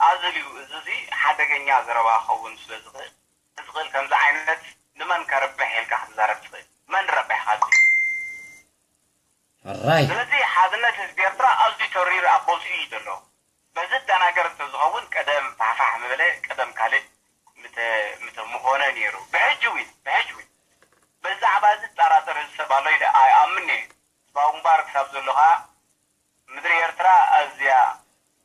ኣዝልዩ እዚ፣ እዚ ሓደገኛ ዘረባ ክኸውን ስለ ዝኽእል፣ ዝኽእል ከምዚ ዓይነት ንመን ከርብሕ ኢልካ ክትዛረብ ትኽእል? መን ረብሕ ካብዚ? ሕራይ። ስለዚ ሓድነት ህዝቢ ኤርትራ ኣዝዩ ተሪሩ ኣብ ቦትኡ እዩ ዘሎ። በዚ ደናገር እንተዝኸውን ቀደም ፋሕፋሕ ምበለ፣ ቀደም ካልእ ምተ-፣ ምተ ምኾነ ነይሩ። ብሕጂ እውን፣ ብሕጂ እውን። ብዛዕባ እዚ ዝጠራጠር ሰብ ኣሎ ኢለ ኣይኣምን እየ። ህዝባዊ ግንባር ክሳብ ዘሎ ኸኣ ምድሪ ኤርትራ ኣዝያ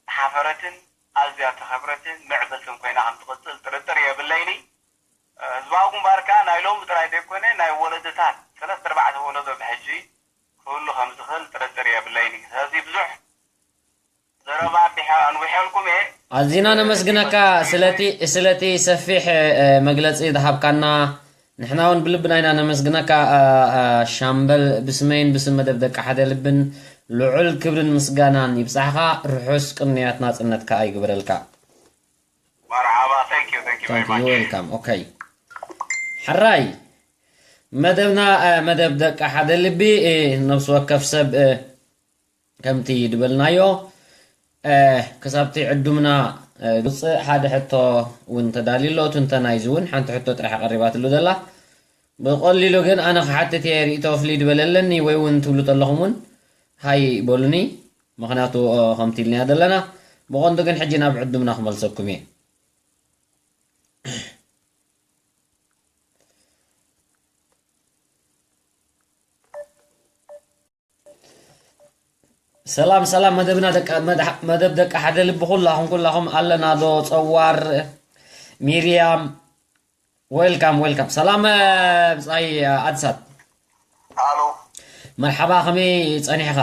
ተሓፈረትን ኣዝያ ተኸብረትን ምዕብልትን ኮይና ከም ትቕጽል ጥርጥር የብለይን። ህዝባዊ ግንባር ከኣ ናይ ሎሚ ጥራይ ዘይኮነ ናይ ወለዶታት ሰለስተ ኣርባዕተ ወለዶ ብሕጂ ክህሉ ከም ዝኽእል ጥርጥር የብለይን። ስለዚ ብዙሕ ዘረባ ኣንዊሐልኩም እየ። ኣዚና ነመስግነካ ስለቲ ስለቲ ሰፊሕ መግለጺ ዝሃብካና። ንሕና እውን ብልብና ኢና ነመስግነካ። ሻምበል፣ ብስመይን ብስም መደብ ደቂ ሓደ ልብን ልዑል ክብርን ምስጋናን ይብጻሕኻ። ርሑስ ቅንያት ናጽነት ከኣ ይግበረልካ። መርሓባ። Thank you, thank you very much። Welcome። Okay፣ ሕራይ፣ መደብና መደብ ደቂ ሓደ ልቢ፣ ነብሲ ወከፍ ሰብ ከምቲ ዝበልናዮ ክሳብቲ ዕዱምና ዝውፅእ ሓደ ሕቶ እውን ተዳልዩ ኣሎ። ትንተና እዩ እውን ሓንቲ ሕቶ ጥራሕ ቀሪባትሉ ዘላ። ብቐሊሉ ግን ኣነ ክሓትት እየ፣ ርእቶ ፍልይ ዝበለ ኣለኒ ወይ እውን ትብሉ ተለኹም እውን ሃይ በሉኒ። ምኽንያቱ ከምቲ ኢልናዮ ዘለና ብቐንዱ ግን ሕጂ ናብ ዕዱምና ክመልሰኩም እየ። ሰላም ሰላም፣ መደብና ደቂ መደብ ደቂ ሓደ ልቢ ኩላኹም ኩላኹም ኣለና ዶ? ጸዋር፣ ሚርያም፣ welcome welcome። ሰላም ብጻይ ኣድሳት። ኣሎ። መርሓባ፣ ከመይ ጸኒሕኻ?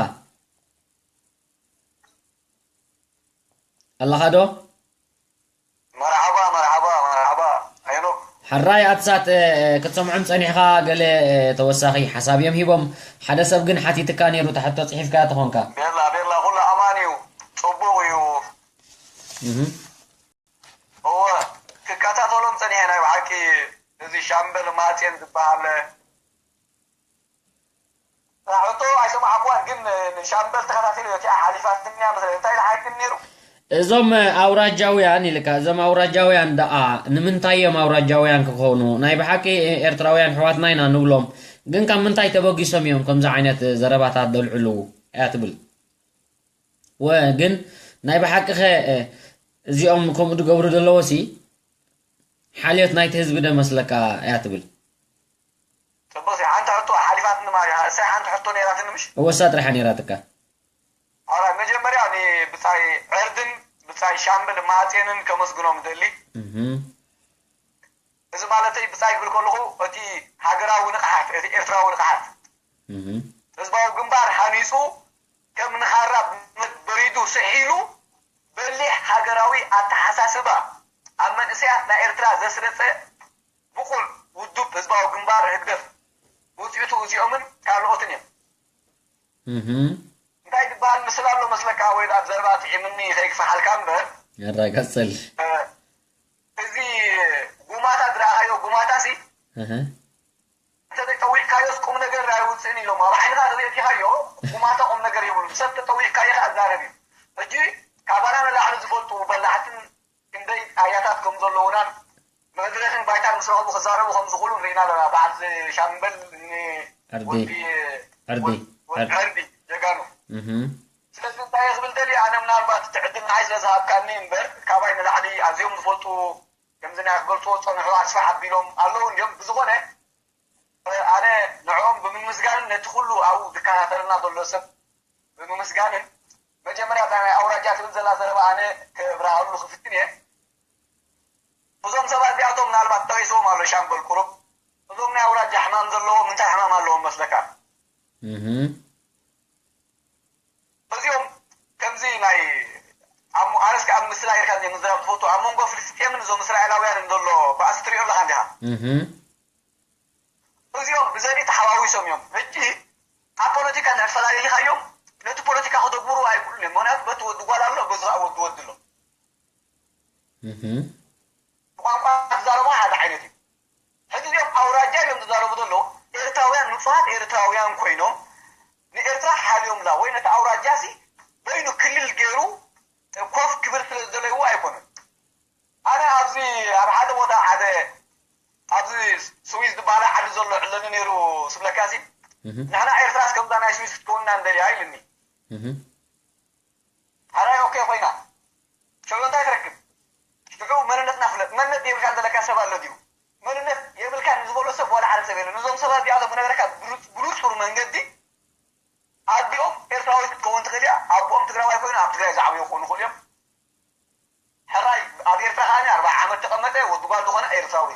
ኣለኻ ዶ? መርሓባ መርሓባ መርሓባ። ሄኖክ። ሕራይ ኣድሳት፣ ክትሰምዖም ጸኒሕኻ፣ ገለ ተወሳኺ ሓሳብ እዮም ሂቦም። ሓደ ሰብ ግን ሓቲትካ ነይሩ፣ እታ ሕቶ ጽሒፍካያ ተኾንካ። ቤላ ቤላ ኩሉ ኣማን እዩ፣ ጽቡቕ እዩ። እወ፣ ክከታተሎም ጸኒሐ ናይ ብሓቂ። እዚ ሻምበል ማጽየን ዝበሃል ሕቶ ኣይሰማዕኩዋን፣ ግን ንሻምበል ተኸታቲለ እቲኣ ሓሊፋትኒ እያ መስለኒ። እንታይ ኢሉ ሓይልኒ ነይሩ? እዞም ኣውራጃውያን ኢልካ፣ እዞም ኣውራጃውያን ደኣ ንምንታይ እዮም ኣውራጃውያን ክኾኑ? ናይ ብሓቂ ኤርትራውያን ኣሕዋትና ኢና ንብሎም፣ ግን ካብ ምንታይ ተበጊሶም እዮም ከምዚ ዓይነት ዘረባታት ዘልዕሉ እያ ትብል? ወ ግን ናይ ብሓቂ ኸ እዚኦም ከምኡ ዝገብሩ ዘለዎሲ ሓልዮት ናይቲ ህዝቢ ዶ መስለካ እያ ትብል? ጽቡቕ፣ ሓንቲ ሕቶ ሓሊፋትኒ ማለት እያ። እሳይ ሓንቲ ሕቶ ነይራትኒ ምሽ? እወ፣ እሳ ጥራሓ ነይራትካ። ኣራ መጀመርያ ንብጻይ ዕርድን ብጻይ ሻምበል ማጽየንን ከመስግኖም እደሊ። እህ። እዚ ማለተይ ብጻይ ክብል ከለኹ እቲ ሃገራዊ ንቕሓት፣ እቲ ኤርትራዊ ንቕሓት፣ እህ። ህዝባዊ ግንባር ሃኒጹ ከም ንኻራ በሪዱ ስሒሉ በሊሕ ሃገራዊ ኣተሓሳስባ ኣብ መንእሰያት ናይ ኤርትራ ዘስረጸ ብቑዕ ውዱብ ህዝባዊ ግንባር ህግደፍ ውጽኢቱ እዚኦምን ካልኦትን እዮም። እህ። እንታይ ዝበሃል ምስላ ኣሎ መስለካ? ወይ ኣብ ዘረባ ጥዒምኒ ከይክፍሓልካ እምበር። ኣራ ቀጽል። እ፣ እዚ ጉማታ ዝረኣኻዮ ጉማታ ሲ እህ። እንተዘይጠዊቕካዮስ ቁም ነገር ኣይውፅእን ኢሎም። ኣብ ዓይንኻ ተዘይእቲኻዮ ጉማታ ቁም ነገር የብሉን። ሰብ ተጠዊቕካዮ ከዓ ዛረብ እዩ። ሕጂ ካባና ንላዕሊ ዝፈልጡ በላሕትን ክንደይ ኣያታት ከም ዘለዉናን መድረኽን ባይታን ምስ ረኸቡ ክዛረቡ ከም ዝኽእሉን ርኢና ኣለና። በዓል ሻምበል ን-፣ ዕርዲ። ወዲ፣ ዕርዲ። ወዲ ዕርዲ ጀጋኑ። እህ። ስለዚ እንታይ እየ ክብል ደልየ፣ ኣነ ምናልባት እቲ ዕድል ንዓይ ስለ ዝሃብካኒ እምበር፣ ካባይ ንላዕሊ ኣዝዮም ዝፈልጡ ከምዚ ናይ ክገልጽዎ ዝጸንሑ ኣስፍሕ ኣቢሎም ኣለዉ እንድዮም። ብዝኾነ፣ ኣነ ንዕኦም ብምምስጋንን ነቲ ኩሉ ኣብኡ ዝከታተለና ዘሎ ሰብ ብምምስጋንን፣ መጀመርያ እታ ናይ ኣውራጃ ትብል ዘላ ዘረባ ኣነ ከብርሃሉ ክፍትን እየ። እዞም ሰባት እዚኣቶም ምናልባት ጠቒስዎም ኣሎ ሻምበል ቁሩብ። እዞም ናይ ኣውራጃ ሕማም ዘለዎም እንታይ ሕማም ኣለዎም መስለካ? እህ። እዚኦም ከምዚ ናይ ኣብ ኣነስ ኣብ ምስላ ኢልካ እዚኦም ምዝራብ ትፈቱ፣ ኣብ መንጎ ፍልስጤምን እዞም እስራኤላውያንን ዘሎ ባእሲ ትሪኦ ኣለኻ እንዲኻ? እህ። እዚኦም ብዘርኢ ተሓዋዊሶም እዮም። ሕጂ ኣብ ፖለቲካ እንድሕር ፈላሊኻዮም ነቲ ፖለቲካ ክደግብሩ ኣይክእሉን እዮም። ምኽንያቱ በቲ ወዲ ጓል ኣሎ፣ በዚ ከዓ ወዲ ወዲ ኣሎ። እህ። ብቋንቋ ክዛረቡ ሓደ ዓይነት እዩ። ሕጂ እዚኦም ኣውራጃ እዮም ዝዛረቡ ዘለዉ። ኤርትራውያን፣ ንጹሃት ኤርትራውያን ኮይኖም ንኤርትራ ሓልዮምላ ወይ ነቲ ኣውራጃ ሲ በይኑ ክልል ገይሩ ኮፍ ክብል ስለ ዝደለይዎ ኣይኮነን። ኣነ ኣብዚ ኣብ ሓደ ቦታ ሓደ ኣብዚ ስዊዝ ዝበሃል ዓዲ ዘሎ ዕለኒ ነይሩ ስብለካ ሲ እህ። ንሕና ኤርትራስ ከምዛ ናይ ስዊዝ ክትከውንና ንደልያ ኢልኒ። እህ። ሓራይ ኦኬ ኮይና። ሽዑ እንታይ ትረክብ? ሽዑ መንነትና ፍለጥ። መንነት የብልካን ዘለካ ሰብ ኣሎ ድዩ? መንነት የብልካን ዝበሎ ሰብ ዋላ ሓደ ሰብ የለን። እዞም ሰባት እዚኣቶም ክነግረካ ብሉ-፣ ብንጹር መንገዲ ኣዲኦም ኤርትራዊት ክትከውን ትኽእል እያ። ኣቦኦም ትግራዋይ ኮይኑ ኣብ ትግራይ ዝዓበዩ ክኾኑ ይኽእሉ እዮም። ሕራይ ኣብ ኤርትራ ከኣ ኣርብዓ ዓመት ተቐመጠ ወዲ ጓል ዝኾነ ኤርትራዊ።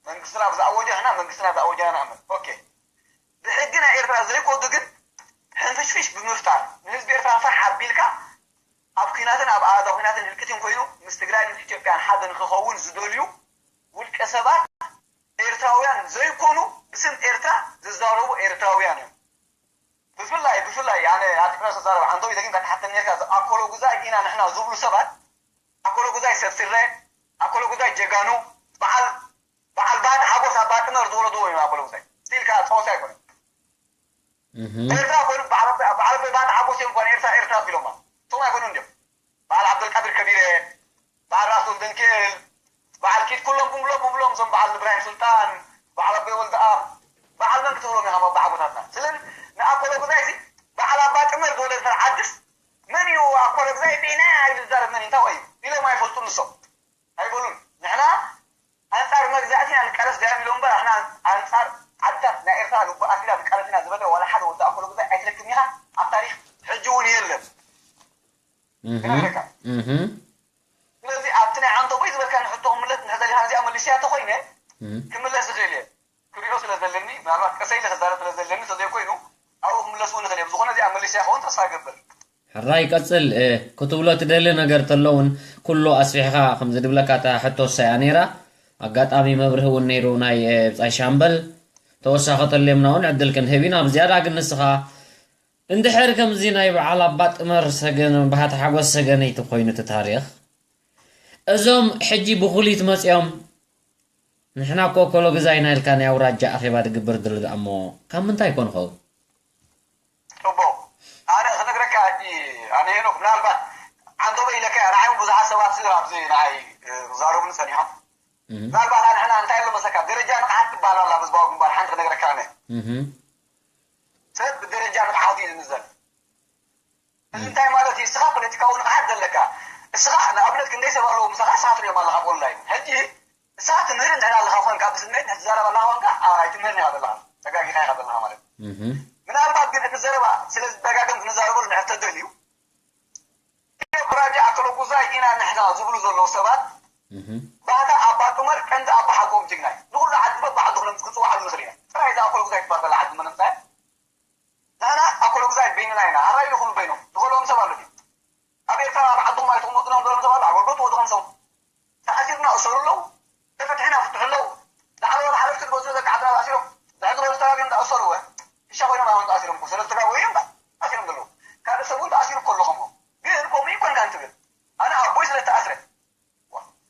መንግስትና ብዝኣወጀ ንሕና መንግስትና ዝኣወጀና ንኣምን። ኦኬ። ብሕጊ ናይ ኤርትራ ዘይኮዱ ግን ሕንፍሽፍሽ ብምፍጣር ንህዝቢ ኤርትራ ፋሕ ኣቢልካ ኣብ ኲናት ኮይኑ ምስ ትግራይ ምስ ኢትዮጵያን ሓደ ንክኸውን ዝደልዩ ውልቀ ሰባት ኤርትራውያን ዘይኮኑ ብስም ኤርትራ ዝዛረቡ ኤርትራውያን እዮም። ብፍላይ ብፍላይ ኣነ ኣጥረ ክዛረብ ዓንተው ኢለ ግን ከተሓተኒ ነርካ ኣኮሎ ጉዛይ ኢና ንሕና ዝብሉ ሰባት ኣኮሎ ጉዛይ ሰብ ስረ ኣኮሎ ጉዛይ ጀጋኑ በዓል በዓል ባቲ ሓጎስ ኣባጥመር ዝወለድዎ እዮም ኣኮሎ ጉዛይ ስቲልካ ፀወታ ኣይኮነ ኤርትራ ኮይኑ በዓል በዓል ባቲ ሓጎስ እዮም ኳን ኤርትራ ኤርትራ ቢሎማ እቶም ኣይኮኑ እንዲም በዓል ዓብደልቃድር ከቢረ በዓል ራእሲ ወልደንኪኤል በዓል ኪድ ኩሎም ብብሎም ብብሎም እዞም በዓል እብራሂም ሱልጣን በዓል ኣቦይ ወልደኣብ በዓል መን ክትብሎም ኢኻ ኣቦ ሓጎታትና ስለዚ ንኣኮሎ ጉዛይ ሲ በዓል ኣባ ጥመር ዝወለደ ሰብ ዓድስ መን እዩ ኣኮሎ ጉዛይ ቢና ኢሉ ዝዛረብ መን እንታይ እዩ ኢሎም ኣይፈልጡን ንሶም ኣይበሉን ንሕና ኣንጻር መግዛእቲ ኢና ንቃለስ ዳያም ኢሎም እምበር ኣሕና ኣንጻር ዓድታት ናይ ኤርትራ ልቡ ኣሲራ ንቃለስ ኢና ዝበለ ዋላ ሓደ ወዲ ኣኮሎ ጉዛይ ኣይትረክብን ኢኻ ኣብ ታሪኽ ሕጂ እውን የለን ስለዚ ኣብቲ ናይ ዓንተቦይ ዝበልካኒ ሕቶ ክምለስ እንድሕር ደሊኻ ነዚኣ መሊሰያ ተኾይነ ክምለስ ዝኽእል እየ ክሪኦ ስለ ዘለኒ ምናልባት ቀሰ ኢለ ክዛረብ ስለ ዘለኒ ተዘይኮይኑ ኣብኡ ክምለስ እውን ይኽእል እየ ብዝኾነ እዚኣ መሊሰያ ክኸውን ተስፋ እገብር ሕራይ ቀጽል ክትብሎ ትደሊ ነገር ተሎ እውን ኩሉ ኣስፊሕኻ ከምዚ ድብለካ እታ ሕቶ ሳያ ነይራ ኣጋጣሚ መብርሂ እውን ነይሩ ናይ ብጻይ ሻምበል ተወሳኺ ተልዮምና እውን ዕድል ክንህብ ኢና ብዝያዳ ግን ንስኻ እንድሕር ከምዚ ናይ በዓል ኣባ ጥመር ሰገን ባህታ ሓጎስ ሰገነይቲ ኮይኑ እቲ ታሪኽ እዞም ሕጂ ብኹሊት መፅኦም ንሕና እኮ ኮሎ ግዛይና ኢልካ ናይ ኣውራጃ ኣኼባ ድግበር ድሎ ደኣ እሞ ካብ ምንታይ ይኮን ኸውን ፅቡቅ ኣነ ክነግረካ ሕጂ ኣነ ሄኖክ ምናልባት ዓንተቦ ኢለካ እያ ንዓይ እውን ብዙሓት ሰባት ኣብዚ ንዓይ ክዛረቡኒ ፀኒሖም ምናልባት ኣንሕና እንታይ ኣሎ መሰካ ደረጃ ንቕሓት ትበሃል ኣላ ብህዝባዊ ግንባር ሓንቲ ክነግረካ ኣነ ሰብ ብደረጃ ንቕሓት እዩ ዝምዘን እዚ እንታይ ማለት እዩ እስኻ ፖለቲካዊ ንቕሓት ዘለካ እስኻ ንኣብነት ክንደይ ሰብ ኣለዉ ምሳኻ እስኻ ትሪኦም ኣለኻ ብኦንላይን ሕጂ እስኻ ትምህር እንድሕር ኣለኻ ኮንካ ብስምዒት ትዛረብ ኣለኻ ኮንካ ኣይትምህርን ኢኻ ዘለኻ ተጋጊኻ ኢኻ ዘለኻ ማለት ምናልባት ግን እቲ ዘረባ ስለ ዝደጋገም ክንዛረበሉ ንሕተደልዩ ራጃ ኣከለጉዛይ ኢና ንሕና ዝብሉ ዘለዉ ሰባት ባህታ ኣባ ዑመር ቀንዲ ኣባ ሓቆም ጅግናይ ንኩሉ ዓዲ በብዓዱ ክነምፅ ክፅዋዓሉ ንኽእል ኢና ጥራይ እዛ ኣከለጉዛይ ትባል ዘላ ዓዲ መነምፃያ ንሕና ኣከለጉዛይ በይንና ኢና ኣራይ ይኹኑ በይኖም ዝኸልኦም ሰብ ኣሎ ድዩ ኣብ ኤርትራ ኣብ ዓድኹም ኣይትቕመጡ ዶም ዘሎም ሰብ ኣሎ ኣገልግሎት ወድኹም ሰብ ተኣሲርና እሰሩ ኣለዉ ተፈትሒና ፍትሑ ኣለዉ ላዕለዎት ሓለፍቲ ዝበዝሑ ደቂ ዓድና ተኣሲሮም ድሕሪ ዝበሉ ተጋግዮም ተኣሰሩ እወ ሽሻ ኮይኖም ኣይኮኑ ተኣሲሮም እኮ ሰለስተ ጋቦ እዮም ተኣሲሮም ዘለዉ ካልእ ሰብ እውን ተኣሲሩ እኮ ኣሎ ከምኡ ግን ከምኡ ይኮንካ እንትብል ኣነ ኣቦይ ስለ ተኣስረ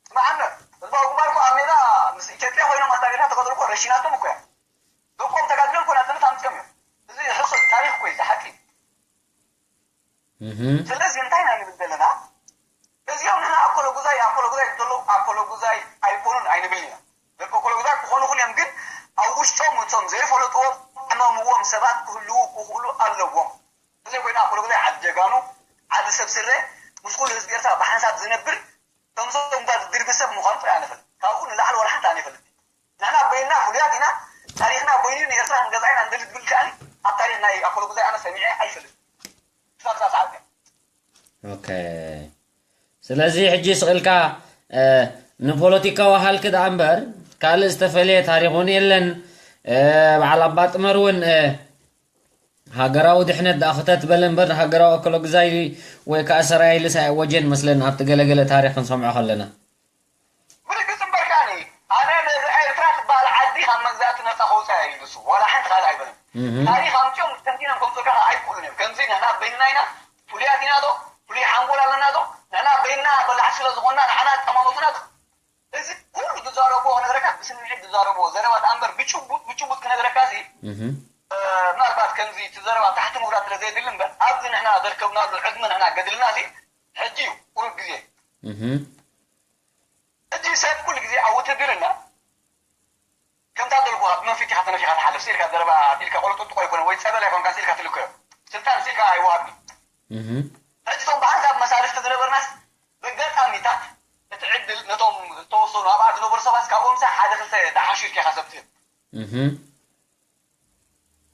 ስምዓኒ ህዝባዊ ግንባር እኮ ኣብ ሜዳ ምስ ኢትዮጵያ ኮይኖም ኣታ ሜዳ ተጋድሎ እኮ ረሺናቶም እኮ እያ ደቆም ተጋድሎም እኮ ናጽነት ኣምጺኦም እዮም እዚ ሕሱን ታሪኽ እኮ እዩ እዚ ሓቂ ስለዚ እንታይ ኢና ንብል ዘለና እዚኦም ንሕና ኣኮለጉዛይ ኣኮለጉዛይ ዘለዉ ኣኮለጉዛይ ኣይኮኑን ኣይንብልን ኢና ደቂ ኣኮለጉዛይ ክኾኑ ይኽእሉ እዮም ግን ኣብ ውሽጦም እቶም ዘይፈለጥዎም ሕመምዎም ሰባት ክህልዉ ክኽእሉ ኣለዎም እንተዘይኮይኑ ኣኮለጉዛይ ዓዲ ጀጋኑ ዓዲ ሰብ ስረ ምስ ኩሉ ህዝቢ ኤርትራ ብሓንሳብ ዝነብር ከምዞም ጓል ድርቢ ሰብ ምዃኑ ጥራይ ኣነፈልጥ ካብኡ ንላዕሊ ወላ ሓንቲ ኣነፈልጥ ንሕና በይንና ፍሉያት ኢና ታሪኽና በይኑ ንኤርትራ ክንገዝኣ ኢና ንደሊ ዝብል ከኣኒ ኣብ ታሪኽ ናይ ኣኮለጉዛይ ኣነ ሰሚዐ ኣይፈልጥ ክሳብ እዛ ሰዓት እያ ኦኬ ስለዚ ሕጂ ስቕ ኢልካ ንፖለቲካዊ ሃልኪ ደኣ እምበር ካልእ ዝተፈለየ ታሪኽ እውን የለን በዓል ኣባ ጥመር እውን ሃገራዊ ድሕነት ደኣ ክተት በለ እምበር ሃገራዊ ኣከለጉዛይ ወይ ከዓ ሰራየ ልሳይ ኣወጀን መስለን ኣብቲ ገለገለ ታሪኽ ክንሰምዖ ከለና ብርግጽ እምበር ከኣኒ ኣነ ነዚ ኤርትራ ትበሃል ዓዲ ካብ መግዛእቲ ነጻ ከውጽኣ እዩ ንሱ ዋላ ሓንቲ ካልእ ኣይበለን ታሪኽ ኣምጺኦም ተንቲኖም ከምጽኡልካ ከዓ ኣይክእሉን እዮም ከምዚ ንሕና በይንና ኢና ፍሉያት ኢና ዶ ፍሉይ ሓንጎል ኣለና ዶ ንሕና በይንና በላሕቲ ስለ ዝኾንና ንዓና ኣጠማመቱና ዶ እዚ ኩሉ ዝዛረብዎ ክነግረካ ብስምዒት ዝዛረብዎ ዘረባ ደኣ እምበር ብጭቡጥ ብጭቡጥ ክነግረካ ሲ ምናልባት ከምዚ እቲ ዘረባ ታሕቲ ምውራድ ስለ ዘየድሊ እምበር ኣብዚ ንሕና ዘርከብናሉ ዕድመ ንሕና ገድልና ሲ ሕጂ እዩ ቁሩብ ግዜ ሕጂ ሰብ ኩሉ ግዜ ኣብ ውትድርና ከምታ ደልኩኻ ብመንፊት ኢኻ ተነፊኻ ትሓልፍ ስኢልካ ዘረባ ኢልካ ቆለጥጥቆ ኣይኮነ ወይ ጸበል ኣይኮንካ ስኢልካ ትልከዮ ስልጣን ስኢልካ ኣይወሃብን ሕጂ እቶም ብሓንሳብ መሳርሕቲ ዝነበርናስ በጋጣሚታት እቲ ዕድል ነቶም ዝተወሰኑ ኣብኣ ዝነበሩ ሰባት ካብኦምሳ ሓደ ክልተ ደሓሹ ኢልካ ኢኻ ሰብ ትህብ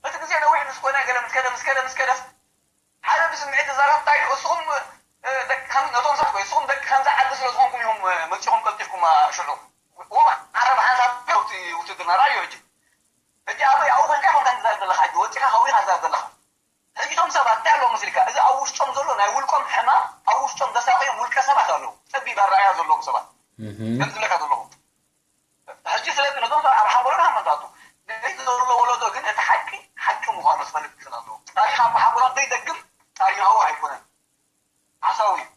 እቲ ግዜ ነዊሕ ምስ ኮነ ገለ ምስ ከደ ምስ ከደ ምስ ከደስ ሓደ ብስምዒት ዝዛረብ እንታይ እዩ እስኹም ነቶም ሰብ ንስኹም ደቂ ከምዚ ዓዲ ስለ ዝኾንኩም ኢኹም መፂኹም ቀልጢፍኩም ሽዑ ዓረብ ሓንሳብ ውትድርና ራዮ ሕጂ ሕጂ ኣበይ ኣብኡ ኮንካ ኮንካ ትዛረብ ዘለካ ሕጂ ወፂኻ ከዊኻ ትዛረብ ዘለካ ሕጂ እቶም ሰባት እንታይ ኣለዎም መሲልካ እዚ ኣብ ውሽጦም ዘሎ ናይ ውልቆም ሕማም ኣብ ውሽጦም ዘሳቀዮም ውልቀ ሰባት ኣለዉ ሰብ ኣረኣእያ ዘለዎም ሰባት ከም ዝብለካ ዘለኹ። ሕጂ ስለዚ ነዞም ሰባት ኣብ ሓንጎሎም ሃመት ኣቱ ነቲ ዘሎ ወለዶ ግን እቲ ሓቂ ሓቂ ምዃኑ ክፈልጥ ክኽእል ኣለዎ። ታሪኽ ኣቦሓጎና ዘይደግም ታሪኻዊ ኣይኮነን፣ ሓሳዊ እዩ።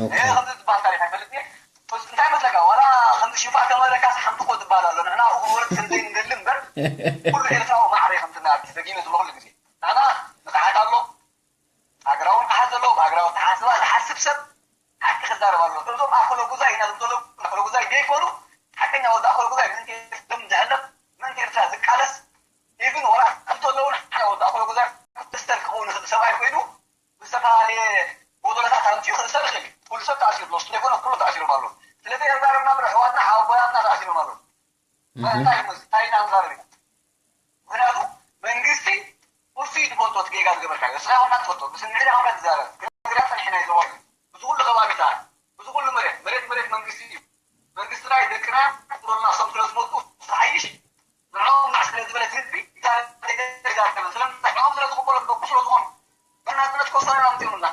ኦኬ ንሕና ከምዚ ዝበሃል ታሪኽ ኣይፈልጥ እየ። እስ እንታይ መስለካ ዋላ ከምዚ ሽንፋዕ ከመለካስ ሓንቲ እኮ ዝበሃል ኣሎ። ንሕና ኣብኡ ክወርድ ከም ዘይንደሊ እምበር ኩሉ ኤርትራዊ ማዕረ ከም ትናኣርኪ ዘጊነ ዘሎ ኩሉ ግዜ ንሕና ንቕሓት ኣሎ። ሃገራዊ ንቕሓት ዘለዎ ብሃገራዊ ኣተሓሳስባ ዝሓስብ ሰብ ሓቂ ክዛረብ ኣሎ። እዞም ኣኮለጉዛይ ኢና ዝብሉ ኣኮለጉዛይ ዘይኮኑ ሓቀኛ ወዲ ኣኮለጉዛይ ምእንቲ ኤርትራ ደም ዝሕለፍ ምእንቲ ኤርትራ ዝቃለስ ኢቭን ወላ እንተለዉ ንሓደ ወዲ ኣኮለጉዛይ ክስተር ክኸውን ይኽእል ሰብኣይ ኮይኑ ብዝተፈላለየ ጎደሎታት ኣምፅኡ ክእሰር ይኽእል እዩ። ኩሉ ሰብ ተኣሲሩ ኣሎ። እሱ ዘይኮነ ኩሉ ተኣሲሮም ኣሎ። ስለዚ ኤርትራ ደምና ብኣሕዋትና ሓወቦያትና ተኣሲሮም ኣሎ። እንታይ ይመስል እንታይ ኢና ንዛረብ ኢና። ምክንያቱ መንግስቲ እሱ እዩ ዝፈልጦ እቲ ጌጋ ዝገበርካዮ። ንስኻ ይኹንካ ትፈልጦ ብስምዒት ይኹንካ ትዛረብ። ክነግርያ ፀኒሕና እዩ ዝኸውን። እዚ ኩሉ ከባቢታት እዚ ኩሉ መሬት መሬት መሬት መንግስቲ እዩ። መንግስትና እዩ ደቅና ቁርና ሰም ስለ ዝመጡ ዝሓይሽ ንዕኦም ናዕ ስለ ዝበለት ህዝቢ ስለምንታይ ንዕኦም ስለ ዝቕበሎም ደቁ ስለ ዝኾኑ ናፅነት ከወሰኑና ኣምፅኦምና።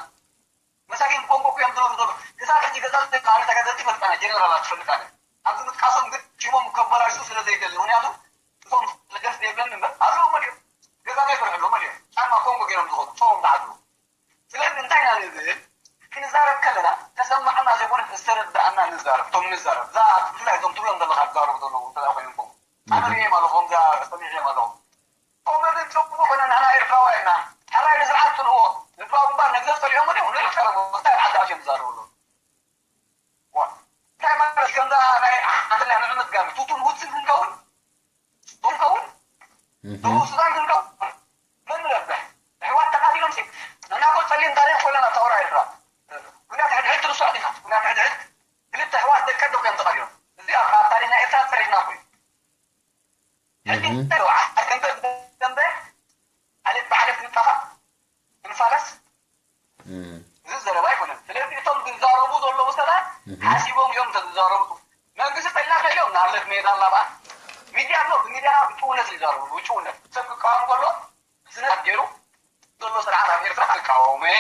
መሳኪን ኮንጎ እኮ እዮም ዝነብሩ ዘለዉ። ክሳብ ሕጂ ገዛ ዘይከኣለ ተጋደልቲ ይፈልጣና ጀነራላት ትፈልጣለ። ኣብዚ ምጥቃሶም ግን ሽሞም ከበላሹ ስለ ዘይደሊ ምክንያቱ እቶም ደስ ዘይብለኒ እምበር ኣለዉ መን እዮም ገዛ ዘይሰርሕሉ መን እዮም ጫማ ኮንጎ ገይሮም ዝኸዱ ፆሞም ዝሓድሩ። ስለዚ እንታይ ኢና ንብል ክንዛረብ ከለና ተሰማዕና ዘይኮነ ዝተረዳእና ንዛረብ እቶም ንዛረብ እዛ ብፍላይ እዞም ትብሎም ዘለካ ዝዛረቡ ዘለዉ እንተ ኮይኖም ኮም ኣነ ርእዮም ኣለኹ ከምዛ ሰሚዕዮም ኣለኹ ኮመ ግን ፅቡቅ ኮነ ንሕና ኤርትራውያን ኢና ሕራይ ንስርዓት ፅልእዎ ንድባብ እምበር ነግዘብ ፀሊኦም ወዲኦም ንርኢ ቀረቡ እንታይ ዓዲ ኣትዮም ዝዛረቡ ኣለዉ እንታይ ማለት ከምዛ ናይ ሓንተላይ ንዕመት ጋሚ ቱቱን ውፅን ክንከውን ክንከውን ደቡብ ሱዳን ክንከውን መን ንረብሕ ኣሕዋት ተቃቲሎም ሲ ንሕና እኮ ፀሊም ታሪክ ኮይና ናብ ታወራ ኤርትራ ኩናት ሕድሕድ ትርስዖ ዲኻ ኩናት ሕድሕድ ክልተ ኣሕዋት ደቂ ኣደ እዮም ተቃቲሎም እዚ ኣብ ታሪክ ናይ ኤርትራ ፀሪፍና እኮ እዩ ሕጂ እንታይ ደንበ ዓሌት ብዓሌት ንጠፋእ ክንፋለስ እዚ ዘረባ ኣይኮነን። ስለዚ እቶም ዝዛረቡ ዘለዉ ሰባት ሓሲቦም እዮም እንተ ዝዛረቡ መንግስቲ ጠሊና ከይሎም ንኣብነት ሜዳ ኣላባ ሚድያ ኣሎ ብሚድያ ብጭውነት ይዛረቡ ብጭውነት ሰብ ክቃወም ከሎ ስነ ገይሩ ዘሎ ስርዓት ኣብ ኤርትራ ክቃወሙ እየ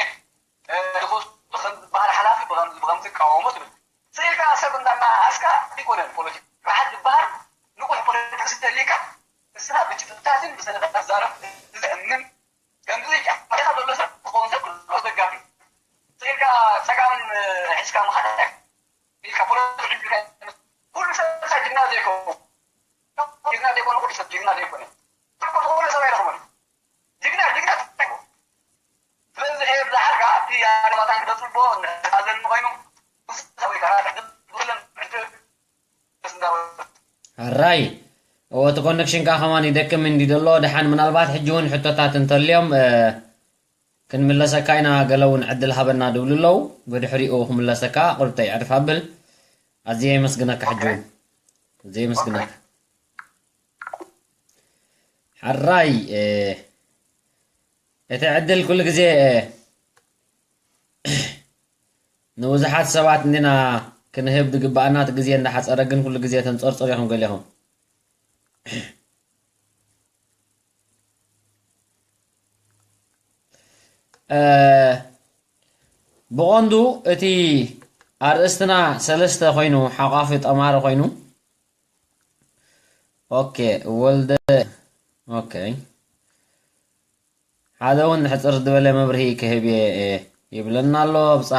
ድኹስ ብኸም ዝበሃል ሓላፊ ብኸም ብኸም ዝቃወሙ ትብል ስኢልካ ሰብ እንዳናኣስካ ኣይኮነን ፖለቲካ ስርዓት ዝበሃል ንቁሕ ፖለቲካ ስደሊካ ንስኻ ብጭብጥታትን ብሰነዳት ዛረብ ዝእምን ከምዚ ጫካ ዘሎ ሰብ ክኸውን ሰብ ደጋፊ ኢልካ ጸጋም ሒዝካ ምኻድ ኢልካ ፖለቲካ ሒዝካ ኩሉ ሰብ ጅግና ዘይኮኑ ጅግና ዘይኮነ ኩሉ ሰብ ጅግና ዘይኮነ ትርጉም ዝኾነ ሰብ ኣይረኽቦን ጅግና ጅግና ትጠይቁ ስለዚ ከየብዝሓልካ ኣብቲ ኣድማታን ክደፅልቦ ኣለኒ ኮይኑ ሰብይካ ብለን ሕትር ሕራይ እዎ እቲ ኮነክሽን ከዓ ከማን ይደክም እንዲ ዘሎ ደሓን ምናልባት ሕጂ እውን ሕቶታት እንተልዮም ክንምለሰካ ኢና ገለ እውን ዕድል ሃበና ድብሉ ኣለዉ ብድሕሪኡ ክምለሰካ ቁርብተይ ዕርፍ ኣብል ኣዝየ የመስግነካ ሕጂ እውን ኣዝየ የመስግነካ ሕራይ እቲ ዕድል ኩሉ ግዜ ንብዙሓት ሰባት እንዲና ክንህብ ዝግባኣና እቲ ግዜ እንዳሓፀረ ግን ኩሉ ግዜ ተንፀርፅር ኢኹም ገሊኹም ብቐንዱ እቲ ኣርእስትና ሰለስተ ኮይኑ ሓቋፊ ጠማሪ ኮይኑ ኦኬ ወልደ ኦኬ ሓደ እውን ሕፅር ዝበለ መብርሂ ክህብ እየ ይብለና ኣሎ ብፃ